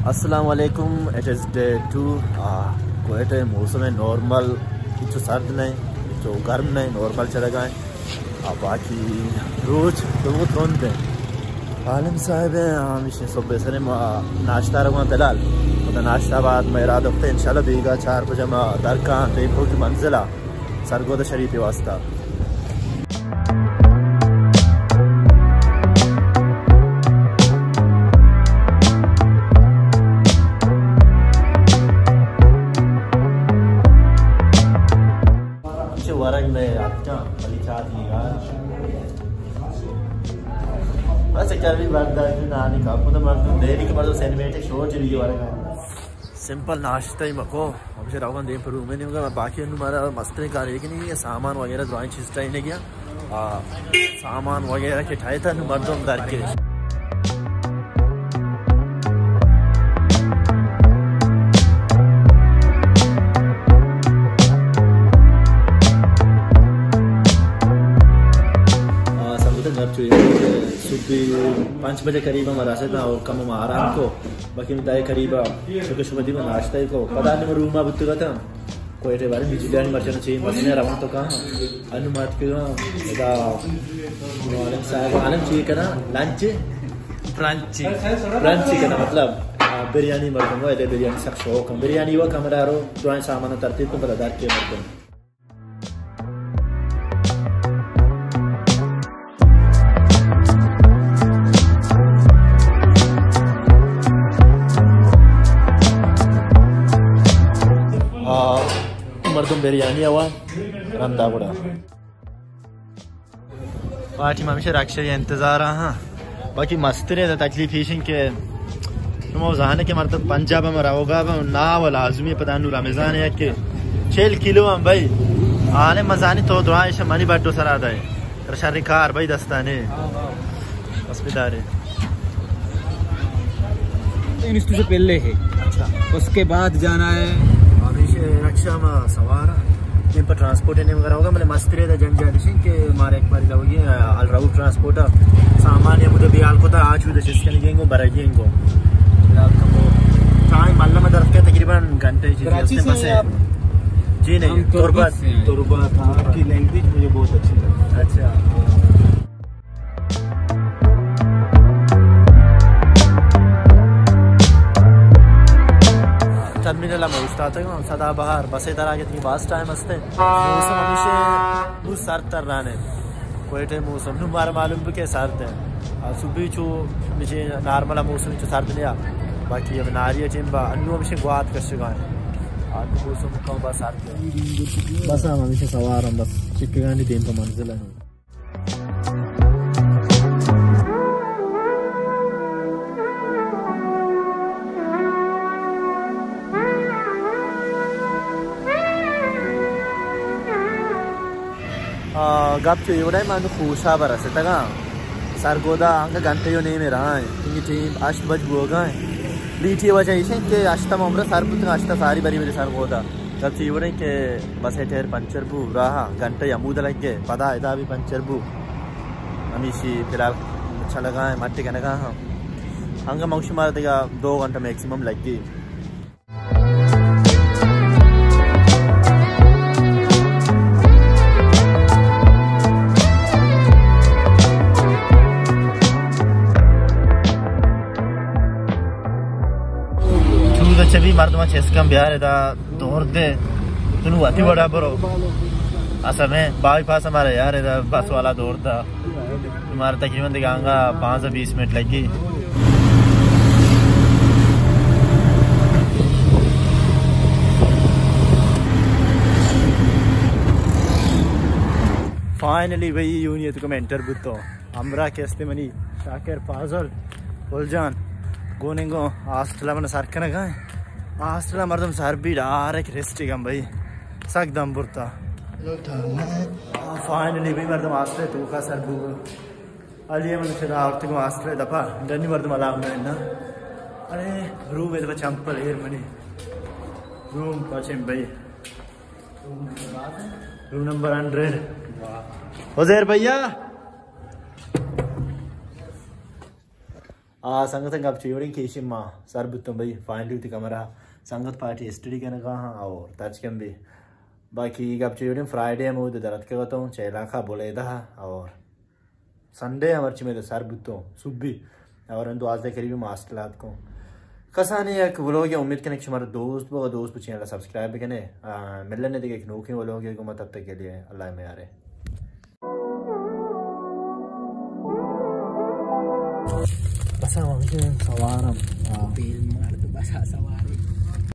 السلام علیکم، it is day two. آ، کوئٹہ ءِ موسم نارمل، ہچو سرد نہ، ہچو گرم نہ، نارمل چلگا ایں. آ، باقی روچ تو وہ ترند ایں. عالم صاحب ایں، ہمیشہ صبح سرے ما ناشتہ روان فی الحال. پدا ناشتہ بعد ما ارادہ کتہ انشاءاللہ بیگا چار بجہ ما درکاں ٹیمپو کی منزلہ سرگودھا شریف واسطہ. چہ ورگ مئے اتکاں، ولی چات نیگا. بس چربی برداشت نانی کا، خود مردم دیری کہ مردم سینیمیٹک شو چلی ورگ. سمپل ناشتہ ہی مکو، ہمیشہ روگاں دیم پر رومے نیمگا، باقی انو مارا مستریں کار ایک نہیں ہے، سامان وغیرہ درائیں چیز ٹائنے گیا. آ، سامان وغیرہ کہ ٹھائے تھا، نو مردم در کے. آ، سنگت گپ چوئی، صبح پانچ بجے قریب ہم رسے تھا اور کم ہم آرام کو، باقی ہم دائے قریب شکر شبدی میں ناشتہ کو، پتہ نہیں روم آ بتگا تھا. کوئٹہ ءِ بارے بجلیانی مرچاں چی مسئلہ روان تو کہاں؟ انو مات کے ادا عالم صاحب، عالم چی کنا؟ لنچ؟ برنچ. برنچ کنا، مطلب، آ، بریانی مردم و ادا بریانی سک شوق ہم. بریانی و کمرہ رو، درائیں سامان ترتیب کن، پدا در کے مردم. آ، مردم بریانی آوا رندا گڑا. پارٹی ما ہمیشہ رکشہ ءِ انتظار ءَ ہاں. باقی مسترے دا تکلیف ایشن کہ شما زانے کہ مردم پنجاب ہم روگا با نا و لازمی پدا نو رمضان ہے کہ چل کلو ہم بھائی. آنے مزانی تو دعا ایشہ منی بڈو سرا دے. تر شر کار بھائی دستانے. بس بدارے. انسٹو سے پہلے ہے. اچھا. اس کے بعد جانا ہے. ہمیشہ رکشہ ما سوار ہاں. دیم پر ٹرانسپورٹ نے وغیرہ ہوگا، مطلب مسترے دا جنجال ایشن کہ مارا ایک بار لوگی، آ، الراؤ ٹرانسپورٹ آ. سامان یا مجھے بیال کو تھا، آج بھی دشش کرنے گئے گو، برا گئے گو. فی الحال کم ہو. ٹائم اللہ میں درف کے تقریباً گھنٹے چیز کراچی سے ہیں آپ؟ جی نہیں، ہم تربت. تربت سے ہیں. تربت، ہاں، آپ کی لینگویج مجھے بہت اچھی لگی. اچھا. ٹرمینل ہم اوشتاتگ، ہم سدا بہار بسے درا گتگی باز ٹائم ہستے. موسم ہمیشہ بہت سرد تر رانے. کوئٹہ موسم نو مارا معلوم بھی کہ سرد ہے. آ، صبح چو مجھے نارمل موسم چو سرد نہیں آ. باقی اب ناری ٹیم با انو ہمیشہ گوات کشگا ہے. آ، موسم کم با سرد ہے. بس ہم ہمیشہ سوار ہم بس چکگانی دیم پہ منزل ہے. آ، گپ چو ایوڑا ہے، من خوشا برسے تگا. سرگودا انگا گھنٹے یو نیمے رہا ہے. انگی ٹیم ہشت بج بوگا ہے. لیٹی وجہ ایشیں کہ ہشت عمرہ سر بوتگا، ہشت ساری بری بری سرگودا. گپ چی وڑیں کہ بس ءِ ٹائر پنچر بو، راہ ءَ گھنٹہ ہمود لگے، پدا ادا بھی پنچر بو. ہمیشی فی الحال چلگا ہیں، مٹی کنگا ہاں. انگا من شمارا دگا دو گھنٹہ میکسیمم لگی. چوز چبی مردم چسکم بیار ادا. دور دے، تو نو وتی وڑا برو. اصل میں بائی پاس ہمارا یار، ادا بس والا دور دا. ہمارا تقریباً دگہ انگا پانزدہ بیس منٹ لگی. فائنلی بھئی، یونیت کو میں انٹر بوتو. ہمراہ کہ استے منی شاکر، فاضل، گل جان، گون انگو ہاسٹل من سر کنگا. ہاسٹل مردم سر بی ڈائریکٹ ریسٹ گم بھئی، سک دم برتا. فائنلی بھئی مردم ہاسٹل توکا سر بو. علی من چدا آورت گو ہاسٹل دپا، ڈنی مردم الاؤ نہ نا. ارے روم دپا چمپل ایر منی. روم پچم بھئی. Room number hundred. عزیر بھیا. آ سنگتاں گپ چیوڑیں کہ ایشی ما سر بوتوں بھئی، فائنلی وتی کمرہ سنگت پارٹی اسٹڈی کنگا ہاں اور تچکم بھی باقی گپ چیوڑیں فرائیڈے ہم اود درت کے گتوں چہ علاقہ بلیدہ اور سنڈے ہم ہرچی میں سر بوتوں صبح اور ان دوازدہ قریبی ما ہاسٹل آتکوں۔ کسانی یک ولوگ امید کنیں کہ شمارا دوست بو، دوست بو چینل سبسکرائب بکنے۔ آ، ملنے دیگه ایک نوکیں ولوگ گو، تب تک کے لیے اللہ میارے۔ بس ہم ہمیشہ سوارم۔ آ۔ بیل مار تو بس سوارم۔